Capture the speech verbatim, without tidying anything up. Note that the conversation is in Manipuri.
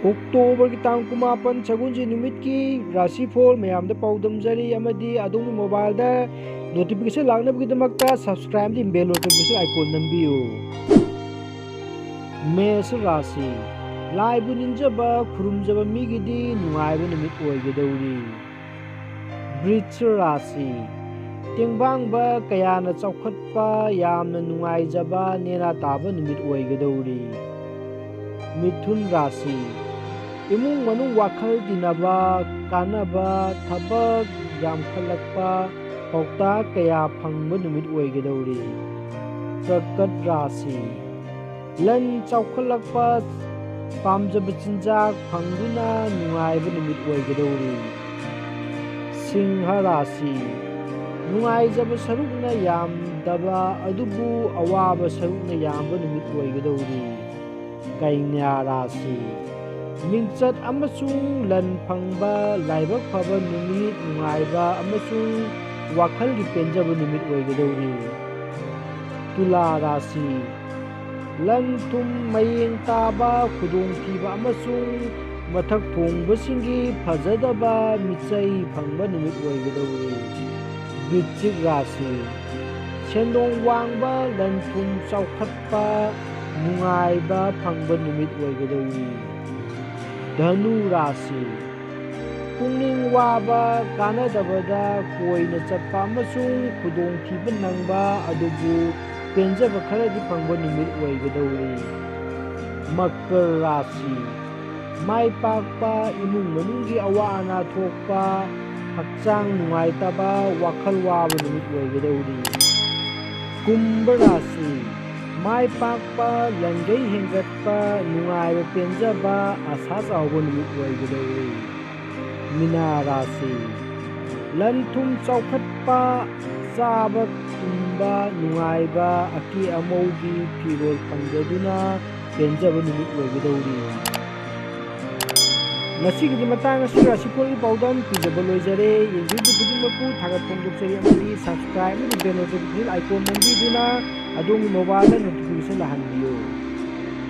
ꯑꯣꯛꯇꯣꯕꯔꯒꯤ ꯇꯥꯡ ꯀꯨꯟꯃꯥꯄꯟ ꯁꯒꯣꯜꯁꯦꯟ ꯅꯨꯃꯤꯠꯀꯤ ꯔꯥꯁꯤꯐꯣꯜ ꯃꯌꯥꯝꯗ ꯄꯥꯎꯗꯝꯖꯔꯤ, ꯑꯃꯗꯤ ꯑꯗꯣꯝꯒꯤ ꯃꯣꯕꯥꯏꯜꯗ ꯅꯣꯇꯤꯐꯤꯀꯦꯁꯟ ꯂꯥꯛꯅꯕꯒꯤꯗꯃꯛꯇ ꯁꯕꯁꯀ꯭ꯔꯥꯏꯕ ꯑꯃꯗꯤ ꯕꯦꯜ ꯅꯣꯇꯤꯐꯤꯀꯦꯁꯟ ꯑꯥꯏꯀꯣꯟ ꯅꯝꯕꯤꯌꯨ꯫ ꯃꯦꯁ ꯔꯥꯁꯤ, ꯂꯥꯏꯕꯨ ꯅꯤꯡꯖꯕ ꯈꯨꯔꯨꯝꯖꯕ ꯃꯤꯒꯤꯗꯤ ꯅꯨꯡꯉꯥꯏꯕ ꯅꯨꯃꯤꯠ ꯑꯣꯏꯒꯗꯧꯔꯤ꯫ ꯕ꯭ꯔꯤꯖ ꯔꯥꯁꯤ, ꯇꯦꯡꯕꯥꯡꯕ ꯀꯌꯥꯅ ꯆꯥꯎꯈꯠꯄ, ꯌꯥꯝꯅ ꯅꯨꯡꯉꯥꯏꯖꯕ ꯅꯦꯅꯥ ꯇꯥꯕ ꯅꯨꯃꯤꯠ ꯑꯣꯏꯒꯗꯧꯔꯤ꯫ ꯃꯤꯊꯨꯟ ꯔꯥꯁꯤ, ꯏꯃꯨꯡ ꯃꯅꯨꯡ ꯋꯥꯈꯜ ꯇꯤꯟꯅꯕ, ꯀꯥꯟꯅꯕ, ꯊꯕꯛ ꯌꯥꯝꯈꯠꯂꯛꯄ, ꯄꯥꯎꯇꯥꯛ ꯀꯌꯥ ꯐꯪꯕ ꯅꯨꯃꯤꯠ ꯑꯣꯏꯒꯗꯧꯔꯤ꯫ ꯀꯔꯀꯠ ꯔꯥꯁꯤ, ꯂꯟ ꯆꯥꯎꯈꯠꯂꯛꯄ, ꯄꯥꯝꯖꯕ ꯆꯤꯟꯖꯥꯛ ꯐꯪꯗꯨꯅ ꯅꯨꯡꯉꯥꯏꯕ ꯅꯨꯃꯤꯠ ꯑꯣꯏꯒꯗꯧꯔꯤ꯫ ꯁꯤꯡꯍ ꯔꯥꯁꯤ, ꯅꯨꯡꯉꯥꯏꯖꯕ ꯁꯔꯨꯛꯅ ꯌꯥꯝꯗꯕ ꯑꯗꯨꯕꯨ ꯑꯋꯥꯕ ꯁꯔꯨꯛꯅ ꯌꯥꯝꯕ ꯅꯨꯃꯤꯠ ꯑꯣꯏꯒꯗꯧꯔꯤ꯫ ꯀꯩꯅ꯭ꯌꯥ ꯔꯥꯁꯤ, ꯃꯤꯡꯆꯠ ꯑꯃꯁꯨꯡ ꯂꯟ ꯐꯪꯕ, ꯂꯥꯏꯕꯛ ꯐꯕ ꯅꯨꯃꯤꯠ, ꯅꯨꯡꯉꯥꯏꯕ ꯑꯃꯁꯨꯡ ꯋꯥꯈꯜꯒꯤ ꯄꯦꯟꯖꯕ ꯅꯨꯃꯤꯠ ꯑꯣꯏꯒꯗꯧꯔꯤ꯫ ꯇꯨꯂꯥ ꯔꯥꯁꯤ, ꯂꯟ ꯊꯨꯝ ꯃꯌꯦꯡ ꯇꯥꯕ, ꯈꯨꯗꯣꯡꯊꯤꯕ ꯑꯃꯁꯨꯡ ꯃꯊꯛ ꯊꯣꯡꯕꯁꯤꯡꯒꯤ ꯐꯖꯗꯕ ꯃꯤꯆꯩ ꯐꯪꯕ ꯅꯨꯃꯤꯠ ꯑꯣꯏꯒꯗꯧꯔꯤ꯫ ꯕ꯭ꯔꯤꯆꯤꯛ ꯔꯥꯁꯤ, ꯁꯦꯟꯗꯣꯡ ꯋꯥꯡꯕ, ꯂꯟ ꯊꯨꯝ ꯆꯥꯎꯈꯠꯄ, ꯅꯨꯡꯉꯥꯏꯕ ꯐꯪꯕ ꯅꯨꯃꯤꯠ ꯑꯣꯏꯒꯗꯧꯔꯤ꯫ ꯙꯅꯨ ꯔꯥꯁꯤ, ꯄꯨꯛꯅꯤꯡ ꯋꯥꯕ, ꯀꯥꯟꯅꯗꯕꯗ ꯀꯣꯏꯅ ꯆꯠꯄ ꯑꯃꯁꯨꯡ ꯈꯨꯗꯣꯡꯊꯤꯕ ꯅꯪꯕ, ꯑꯗꯨꯕꯨ ꯄꯦꯟꯖꯕ ꯈꯔꯗꯤ ꯐꯪꯕ ꯅꯨꯃꯤꯠ ꯑꯣꯏꯒꯗꯧꯔꯤ꯫ ꯃꯀꯔ ꯔꯥꯁꯤ, ꯃꯥꯏ ꯄꯥꯛꯄ, ꯏꯃꯨꯡ ꯃꯅꯨꯡꯒꯤ ꯑꯋꯥ ꯑꯅꯥ ꯊꯣꯛꯄ, ꯍꯛꯆꯥꯡ ꯅꯨꯡꯉꯥꯏꯇꯕ, ꯋꯥꯈꯜ ꯋꯥꯕ ꯅꯨꯃꯤꯠ ꯑꯣꯏꯒꯗꯧꯔꯤ꯫ ꯀꯨꯝꯚ ꯔꯥꯁꯤ, ꯃꯥꯏ ꯄꯥꯛꯄ, ꯂꯟꯒꯩ ꯍꯦꯟꯒꯠꯄ, ꯅꯨꯡꯉꯥꯏꯕ ꯄꯦꯟꯖꯕ, ꯑꯁꯥ ꯆꯥꯎꯕ ꯅꯨꯃꯤꯠ ꯑꯣꯏꯒꯗꯧꯔꯤ꯫ ꯃꯤꯅꯥ ꯔꯥꯁꯤ, ꯂꯟ ꯊꯨꯝ ꯆꯥꯎꯈꯠꯄ, ꯆꯥꯕ ꯇꯨꯝꯕ ꯅꯨꯡꯉꯥꯏꯕ, ꯑꯀꯦ ꯑꯃꯧꯒꯤ ꯐꯤꯔꯣꯜ ꯐꯪꯖꯗꯨꯅ ꯄꯦꯟꯖꯕ ꯅꯨꯃꯤꯠ ꯑꯣꯏꯒꯗꯧꯔꯤ꯫ ꯉꯁꯤꯒꯤꯗꯤ ꯃꯇꯥꯡ ꯑꯁꯤꯗ ꯔꯥꯁꯤꯐꯣꯜꯒꯤ ꯄꯥꯎꯗꯝ ꯄꯤꯖꯕ ꯂꯣꯏꯖꯔꯦ꯫ ꯌꯦꯡꯕꯤꯔꯤꯕ ꯈꯨꯗꯤꯡꯃꯛꯄꯨ ꯊꯥꯒꯠ ꯐꯣꯡꯗꯣꯛꯆꯔꯤ ꯑꯃꯗꯤ subscribe ꯑꯃꯗꯤ bell notification icon ꯅꯝꯕꯤꯗꯨꯅ ꯑꯗꯣꯝꯒꯤ mobileꯗ notification ꯂꯥꯛꯍꯟꯕꯤꯌꯨ꯫